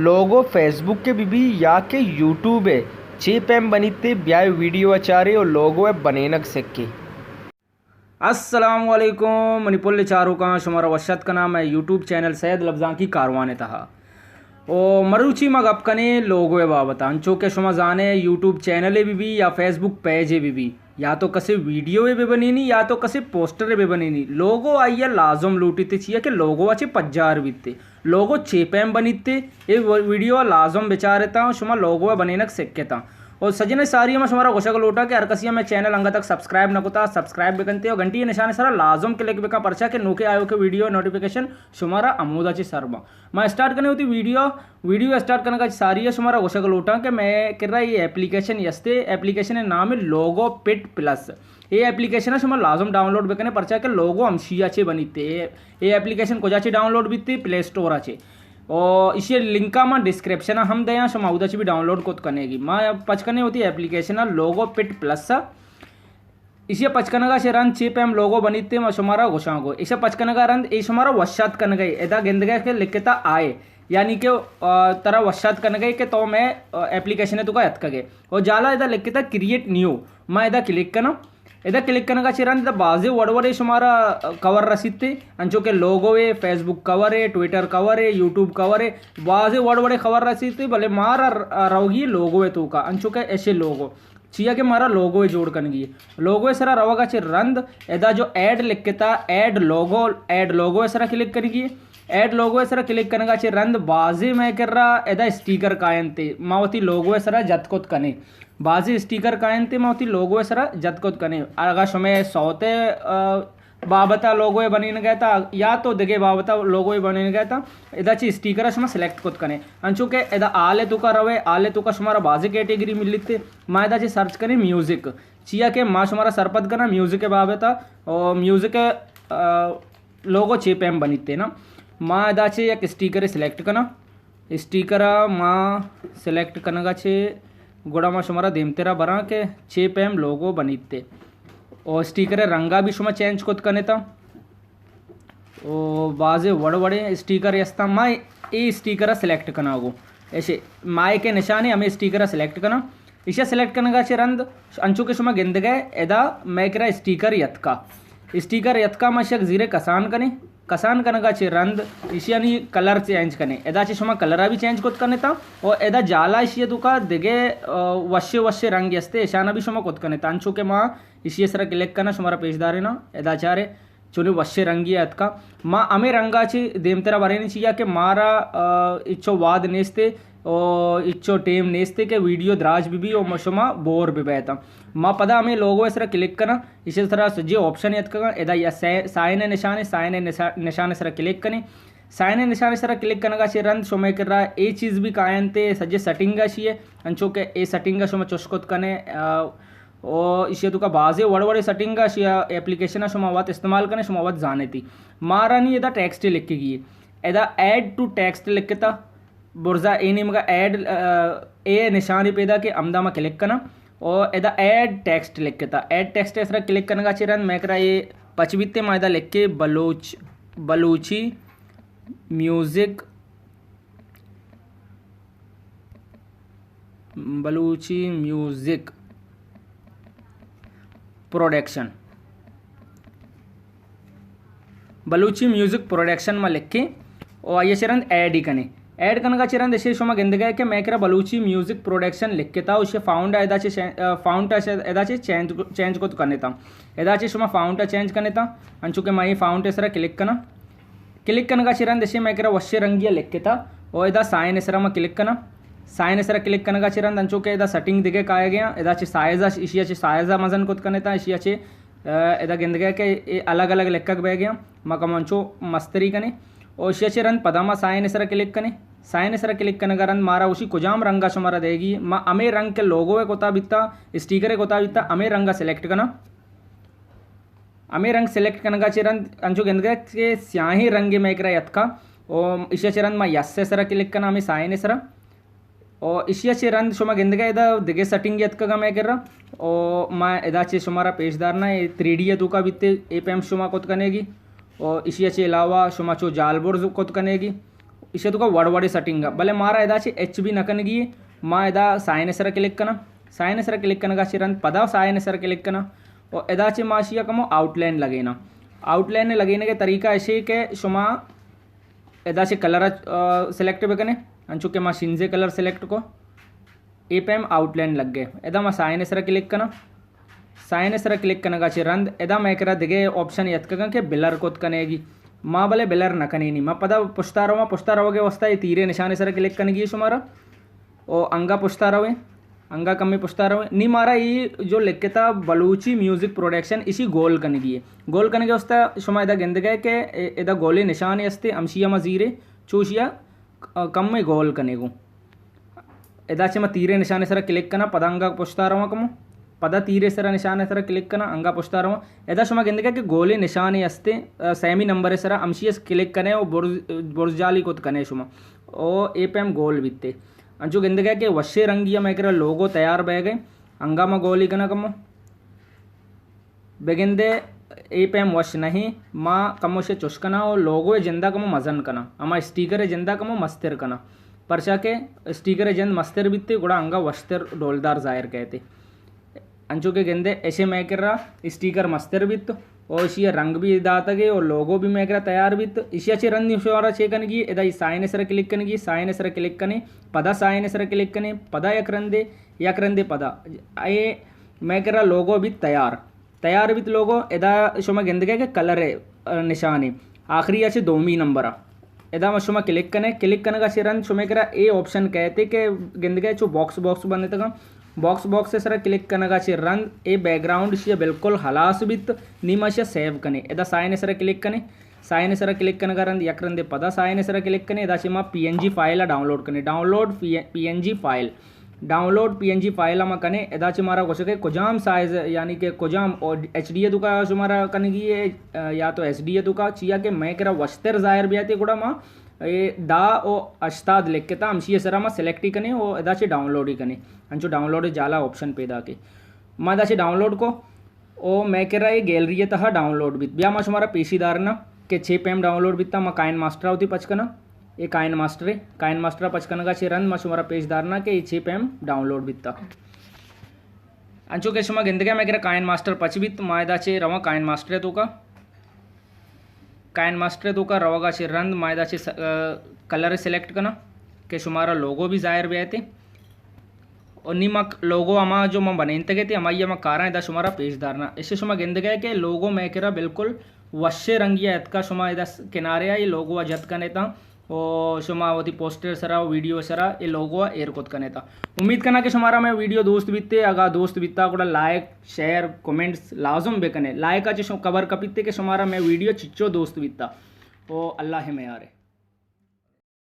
لوگو فیس بک ء بہ بی یا کہ یوٹیوب ء، چے پیم بنیت ء؟ بیائے ویڈیو ء چارے و لوگو ء بنینگ سکے۔ السلام علیکم منی پل چاروکاں، شمارا وش ات کناں مئے یوٹیوب چینل سید لبزانکی کاروان ء تہا۔ و مروچی ما گپ کنیں لوگو ء بابت ء۔ انچو کہ شما زانے یوٹیوب چینل ء بہ بی یا فیس بک پیج ء بہ بی، یا تو کسے ویڈیو ء بہ بنینی یا تو کسے پوسٹر ء بہ بنینی، لوگو آئی ء لازم لوٹیت، چیا کہ لوگو ء چہ پجار بیت۔ لوگو چے پیم بنیت؟ اے و-، ویڈیو ء لازم بچارتاں، شما لوگو ء بنینگ سکتاں۔ و سجن ساری ما شمارا گوشگ لوٹاں کہ ہر کسی ہمیں چینل انگت تک سبسکرائب نہ کتا، سبسکرائب بکنتے و گھنٹی نشان سرا لازم کلک بکا، پرچا کہ نوکے آیو کہ ویڈیو نوٹیفیکیشن شمارا ہمودا چہ سر باں۔ ما اسٹارٹ کنیں ہوتی ویڈیو۔ ویڈیو اسٹارٹ کنگا چہ ساری شمارا گوشگ لوٹاں کہ میں کرا یہ اپلیکیشن یستے، اپلیکیشن نام لوگو پٹ پلس۔ اے اپلیکیشن ء شما لازم ڈاؤنلوڈ بکنے، پرچا کہ لوگو ہمشی ء چے بنیت۔ اے، اے اپلیکیشن کجا چے ڈاؤنلوڈ بیت؟ پلے سٹور ء چے۔ او ایشی لنک ء ما ڈسکرپشن ء ہم دیاں، شما اودا چے بھی ڈاؤنلوڈ کت کنے گی۔ ما پچ کنے ہوتی اپلیکیشن ء لوگو پٹ پلس ء۔ ایشی ء پچ کنگا چے رند چے پیم لوگو بنیت ما شمارا گوشاں گو۔ ایشی ء پچ کنگا رند اے شمارا وشات کنگے، ادا گندگے کہ لکھتا آئے، یعنی کہ، آ، ترا وشات کنگے کہ تو میں، آ، اپلیکیشن ء تو کا اتکگے۔ او جالا ادا لکھتا کریٹ نیو۔ ما ادا کلک کناں۔ ادا کلک کنگا چہ رند ادا بازیں وڑ وڑے شمارا کور رسیت، انچو کہ لوگو اے، فیس بک کور اے، ٹویٹر کور اے، یوٹیوب کور اے، بازیں وڑ وڑے کور رسیت، بلے مارا ر-، روگی لوگو اے توکا، انچو کہ ایشے لوگو، چیا کہ مارا لوگو اے جوڑ کنگی اے۔ لوگو اے سرا روگا چہ رند ادا جو ایڈ لکھتا، ایڈ لوگو، ایڈ لوگو اے سرا کلک کنگی اے۔ ایڈ لوگو اے سرا کلک کنگا چہ رند بازیں مئے کرا ادا اسٹیکر کاینت، ما وتی لوگو اے سرا جت کت کنے۔ بازیں اسٹیکر کاینت، ما وتی لوگو ء سرا جت کت کنیں۔ اگاں شمئے سوت ء، آ، بابت ء لوگو ء بنینگ ء تا یا تو دگہ بابت ء لوگو ء بنینگ ء تا، ادا چہ اسٹیکر ء شما سلیکٹ کت کنیں۔ انچو کہ ادا آل ء توکا روے، آل ء توکا شمارا بازیں کیٹیگری ملیت۔ ما ادا چہ سرچ کنیں میوزک، چیا کہ ما شمارا سرپد کناں میوزک ء بابت ء، او میوزک ء، آ، لوگو چے پیم بنیت نا۔ ما ادا چہ یک اسٹیکر سلیکٹ کناں۔ اسٹیکر ء ما سلیکٹ کنگ ء چہ گڑا ما شمارا دیمتر ء براں کہ چے پیم لوگو بنیت۔ او اسٹیکر ء رنگ ء بھی شما چینج کت کنتا۔ او بازیں وڑ وڑیں اسٹیکر استاں۔ ما اے اسٹیکر ء سلیکٹ کناں گو۔ ایشی مائک ء نشانے ہمیں اسٹیکر ء سلیکٹ کناں۔ ایشی ء سلیکٹ کنگ ء چہ رند انچو کہ شما گندگ ء ادا مئے کرا اسٹیکر یتکا۔ اسٹیکر یتکا ما شک زیرے کسان کنیں۔ کسان کنگا چہ رند ایشیانی کلر چینج کنیں۔ ادا چہ شما کلرا بھی چینج کت کنتا و ادا جالا ایشی توکا دگہ، آ، وشے وشے رنگ استے، اشانا بھی شما کت کنتا۔ انچو کہ ما ایشی سرا کلک کنا شمارا پیش دارینا، ادا چارے چونی وشے رنگی اتکا۔ ما ہمیں رنگا چہ دیمترا برینی چیا کہ مارا، آ، اچو واد نیستے او اچو ٹیم نیستے کہ ویڈیو دراج بہ بی او ما شما بور بہ بیتاں۔ ما پدا ہمیں لوگو سرا کلک کناں۔ ایشی سرا سجے آپشن اتکگاں، ادا یا سائ-، سائن ء نشان ء، سائن ء نشا-، نشان ء سرا کلک کنیں۔ سائن ء نشان ء سرا کلک کنگا چہ رند شمئے کرا اے چیز بھی کاینت، سجے سیٹنگ اشی ء، انچو کہ اے سیٹنگ ء شما چش کت کنے، آ، او ایشی توکا بازیں وڑ وڑے سیٹنگ اشی ء، اپلیکیشن ء شما وت استعمال کنے، شما وت زانتی۔ مارا نی ادا ٹیکسٹ لکھگی ہے، ادا ایڈ ٹو ٹیکسٹ لکھتا۔ برزا اے نیمگا ایڈ، آ، اے نشانی پیدا کہ ہمدا ما کلک کناں۔ او ادا ایڈ ٹیکسٹ لکھتا۔ ایڈ ٹیکسٹ ء سرا کلک کنگا چہ رند مئے کرا اے پچ بیتے، ما ادا لکھے Baloch, Balochi music, Balochi music production. Balochi music production ما لکھیں و آئی ء چہ رند ایڈ ہی کنیں۔ ایڈ کنگا چہ رند اشی شما گندگا کہ مئے کرا بلوچی میوزک پروڈکشن لکھتا و اشی فاؤنڈ ادا چہ چے-، آ، فاؤنٹ ادا چہ چینج، چینج کت کنتا۔ ادا چہ شما فاؤنٹ چینج کنتا، انچو کہ ما اے فاؤنٹ سرا کلک کناں۔ کلک کنگا چہ رند اشی مئے کرا وشے رنگی لکھتا و ادا سائن سرا ما کلک کناں۔ سائن سرا کلک کنگا چہ رند انچو کہ ادا سیٹنگ دگہ کائے گیا، ادا چہ سائز، اشی چہ سائز مزن کت کنتا، اشی چہ آ، ادا گندگا کہ اے الگ الگ لکھگ بہ گیا، ما کمانچو مستری کنے۔ او ایشی چہ رند پدا ما سائن سرا کلک کنے۔ سائن سرا کلک کنگا رند مارا اوشی کجام رنگا شمارا دے گی۔ ما ہمے رنگ کہ لوگو ء کتا بیتا، اسٹیکر ء کتا بیتا، ہمے رنگا سلیکٹ کنا۔ ہمے رنگ سلیکٹ کنگا چہ رند انچو گندگا کہ سیاہیں رنگے مئے کرا یتکا۔ او ایشی چہ رند ما یس ء سرا کلک کنا، ہمے سائن سرا۔ او ایشی ء چہ رند شما گندگا ادا دگہ سیٹنگ اتکگا مئے کرا۔ او ما ادا چہ شمارا پیش دارنا، اے تھری ڈی ء توکا بیتے، اے پیم شما کت کنے گی۔ او ایشی ء چہ علاوہ شما چو جال برز کت کنے گی۔ ایشی توکا وڑ وڑے سیٹنگ ء، بلے مارا ادا چہ ہچ بھی نہ کنگی، ما ادا سائن ء سرا کلک کناں، سائن ء سرا کلک کنگا چہ رند پدا سائن ء سرا کلک کناں، و ادا چہ ما اشیا کمو آؤٹ لائن لگیناں۔ آؤٹ لائن لگینگ ء طریقہ ایشی کہ شما ادا چہ کلر سلیکٹ بکنے، انچو کہ ما شینزے کلر سلیکٹ کو، اے پیم آؤٹ لائن لگ گئے۔ ادا ما سائن ء سرا کلک کناں، سائن ء سرا کلک کنگا چہ رند ادا مئے کرا دگہ آپشن یتکگاں کہ بلر کت کنیگی، ما بلے بلر نہ کنینی، ما پدا پشتا رواں، پشتا روگ ء واسطہ اے تیرے نشان ء سرا کلک کنگی ہے شمارا، او انگا پشتا رویں، انگا کمے پشتا رویں۔ نی مارا اے جو لکھتا بلوچی میوزک پروڈکشن، اسی گول کنگی ہے۔ گول کنگے واسطہ شما ادا گندگے کہ ادا گولے نشان ہستے، ہمشی ہما زیرے چوشیا کمے گول کنیگو۔ ادا چہ ما تیرے نشانے سرا کلک کناں، پدا انگا پشتا رواں کمو، پدا تیرے سرا نشانے سرا کلک کناں، انگا پشتا رواں۔ ادا شما گندگے کہ گولے نشانے ہستے، سیمی نمبر سرا ہمشی اس کلک کنے و برز، برز جالی کت کنے شما۔ او اے پیم گول بیتے۔ انچو گندگے کہ وشے رنگی مئے کرا لوگو تیار بہ گئے۔ انگا ما گولی کناں کمو۔ بگندے اے پیم وش نہ ایں، ما کمو شے چش کناں و لوگو ء جندا کمو مزن کناں، ہما اسٹیکر ء جندا کمو مستر کناں، پرچا کہ اسٹیکر ء جند مستر بیتے گڑا انگا وشتر ڈولدار ظاہر کئیتے۔ انچو کہ گندے اشے مئے کرا اسٹیکر مستر بیت و اشی ء رنگ بھی داتگے و لوگو بھی مئے کرا تیار بیت۔ اشی ء چہ رند شمارا چے کنگی، ادا ای سائن ء سرا کلک کنگی، سائن ء سرا کلک کنے، پدا سائن ء سرا کلک کنے، پدا یک رندے، یک رندے پدا اے مئے کرا لوگو بیت تیار۔ تیار بیت لوگو۔ ادا شما گندگے کہ کلر ء نشانے آخری ء چہ دومی نمبر ء۔ ادا ما شما کلک کنے، کلک کنگا چہ رند شما کرا اے آپشن کئیتے کہ گندگے چو باکس باکس بنتگاں۔ باکس باکس ء سرا کلک کنگا چہ رند اے بیک گراؤنڈ اشیا بالکل ہلاس بیت، نی ما اشیا سیو کنے۔ ادا سائن ء سرا کلک کنے، سائن ء سرا کلک کنگا رند یک رندے پدا سائن ء سرا کلک کنے، ادا چہ ما پی این جی فائل ء ڈاؤنلوڈ کنے، ڈاؤنلوڈ پی این جی فائل۔ ڈاؤنلوڈ پی این جی فائل ء ما کنے، ادا چہ مارا گوشگے کجام سائز، یعنی کہ کجام ایچ ڈی ء توکا شمارا کنگی ہے، یا تو ایس ڈی ء توکا، چیا کہ مئے کرا وشتر ظاہر بیاتے گڑا ما اے دہ و ہشتاد لکھتا، ہمشی ء سرا ما سلیکٹ ہی کنے و ادا چہ ڈاؤنلوڈ ہی کنے۔ انچو ڈاؤنلوڈ جالا آپشن پیدا کے۔ ما ادا چہ ڈاؤنلوڈ کو۔ او مئے کرا اے گیلری ء تہا ڈاؤنلوڈ بیت۔ بیا ما شمارا پیشی دارنا کہ چے پیم ڈاؤنلوڈ بیتا۔ ما کائن ماسٹر ء وتی پچ کناں۔ اے کائن ماسٹر ء، کائن ماسٹر ء پچ کنگا چہ رند ما شمارا پیش دارنا کہ اے چے پیم ڈاؤنلوڈ بیتا۔ انچو کہ شما گندگا مئے کرا کائن ماسٹر پچ بیت، ما ادا چہ رواں کائن ماسٹر ء توکا۔ کائن ماسٹر ء توکا روگا چہ رند ما ادا چہ س-، ا، کلر سلیکٹ کناں کہ شمارا لوگو بھی ظاہر بیاتے۔ اور نی ما لوگو ہما جو ما بنینتگے تے ہمائی ما کاراں ادا شمارا پیش دارنا۔ اسے شما گندگے کہ لوگو مئے کرا بالکل وشے رنگی اتکا، شما ادا س-، کنارے آ لوگو ء جت کنے تا او شما وتی پوسٹر سرا و ویڈیو سرا اے لوگو ء ایر کت کنے تا۔ امید کناں کہ شمارا مئے ویڈیو دوست بیتے، اگا دوست بیتا گڑا لائک، شیئر، کمنٹس لازم بکنے۔ لائک ء چہ شو-، خبر کپیتے کہ شمارا مئے ویڈیو چچو دوست بیتا۔ او اللہ میارے۔